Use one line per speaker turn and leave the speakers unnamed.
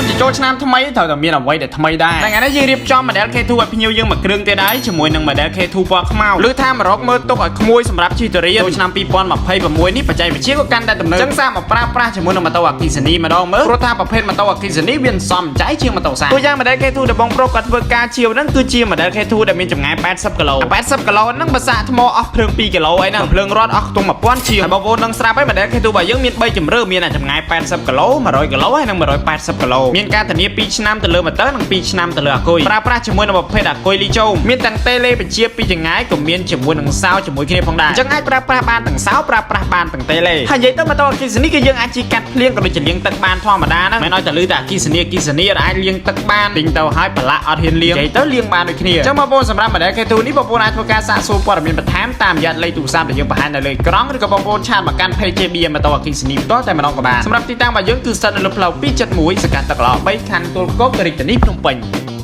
សិនជាចូលឆ្នាំថ្មីត្រូវតែមានអ្វីដែលថ្មីដែរតែថ្ងៃនេះយើងរៀបចំ model K2 ឲ្យភ្ញៀវយើងមួយគ្រឿងទៀតហើយជាមួយនឹង model K2 ពណ៌ខ្មៅឬថាមករកមើលទុកឲ្យក្មួយសម្រាប់ជិះទៅរៀនចូលឆ្នាំ2026នេះបច្ចេកវិទ្យាក៏កាន់តែទំនើបអញ្ចឹងសាកមកប្រើប្រាស់ជាមួយនឹងម៉ូតូអគ្គិសនីម្ដងមើលព្រោះថាប្រភេទម៉ូតូអគ្គិសនីវាសំចៃជាងម៉ូតូសាំងតួយ៉ាង model K2 ដែលបងប្រុសគាត់ធ្វើការជាវហ្នឹងគឺជា model K2 ដែលមានចម្ងាយ80គីឡូ80គីឡូហ្នឹងបើសាកថ្មអស់ភ្លើង2គីឡូអីហ្នឹងភ្លើងរត់អស់ខ្ទង់1000ជាងហើយបងប្អូននឹងស្រាប់ហើយ model K2 របស់យើងមាន3ជម្រើសមានអាចម្ងាយ80គីឡូ100គីឡូហើយនិង180គីឡូមានការធានា2ឆ្នាំទៅលើម៉ូទ័រនិង2ឆ្នាំទៅលើអាគុយប្រើប្រាស់ជាមួយនឹងប្រភេទអាគុយលីជូមមានទាំងតេលេបញ្ជាពីចម្ងាយក៏មានជាមួយនឹងសោជាមួយគ្នាផងដែរអញ្ចឹងអាចប្រើប្រាស់បានទាំងសោប្រើប្រាស់បានទាំងតេលេហើយនិយាយទៅម៉ូតូអគ្គិសនីគឺយើងអាចជិះកាត់ភ្លៀងក៏ដូចជាលាងទឹកបានធម្មតាហ្នឹងមិនឲ្យតែលឺតែអគ្គិសនីអគ្គិសនីអាចលាងទឹកបានទិញទៅហើយប្រឡាក់អត់ហ៊ានលាងនិយាយទៅលាងបានដូចគ្នាអញ្ចឹងបងប្អូនសម្រាប់ model K2 នេះបងប្អូនអាចធ្វើការសាកសួរព័ត៌មានបន្ថែមតាមរយៈលេខទូរស័ព្ទដែលយើងបង្ហាញនៅលើអេក្រង់ឬក៏បងប្អូន chat មកកាន់ page JB ម៉ូតូអគ្គិសនីផ្ទាល់តែម្ដងក៏បានសម្រាប់ទីតាំងរបស់យើងគឺស្ថិតនៅលើផ្លូវ271សង្កាត់ទឹកល្អ3ខណ្ឌទួលគោករាជធានីភ្នំពេញ។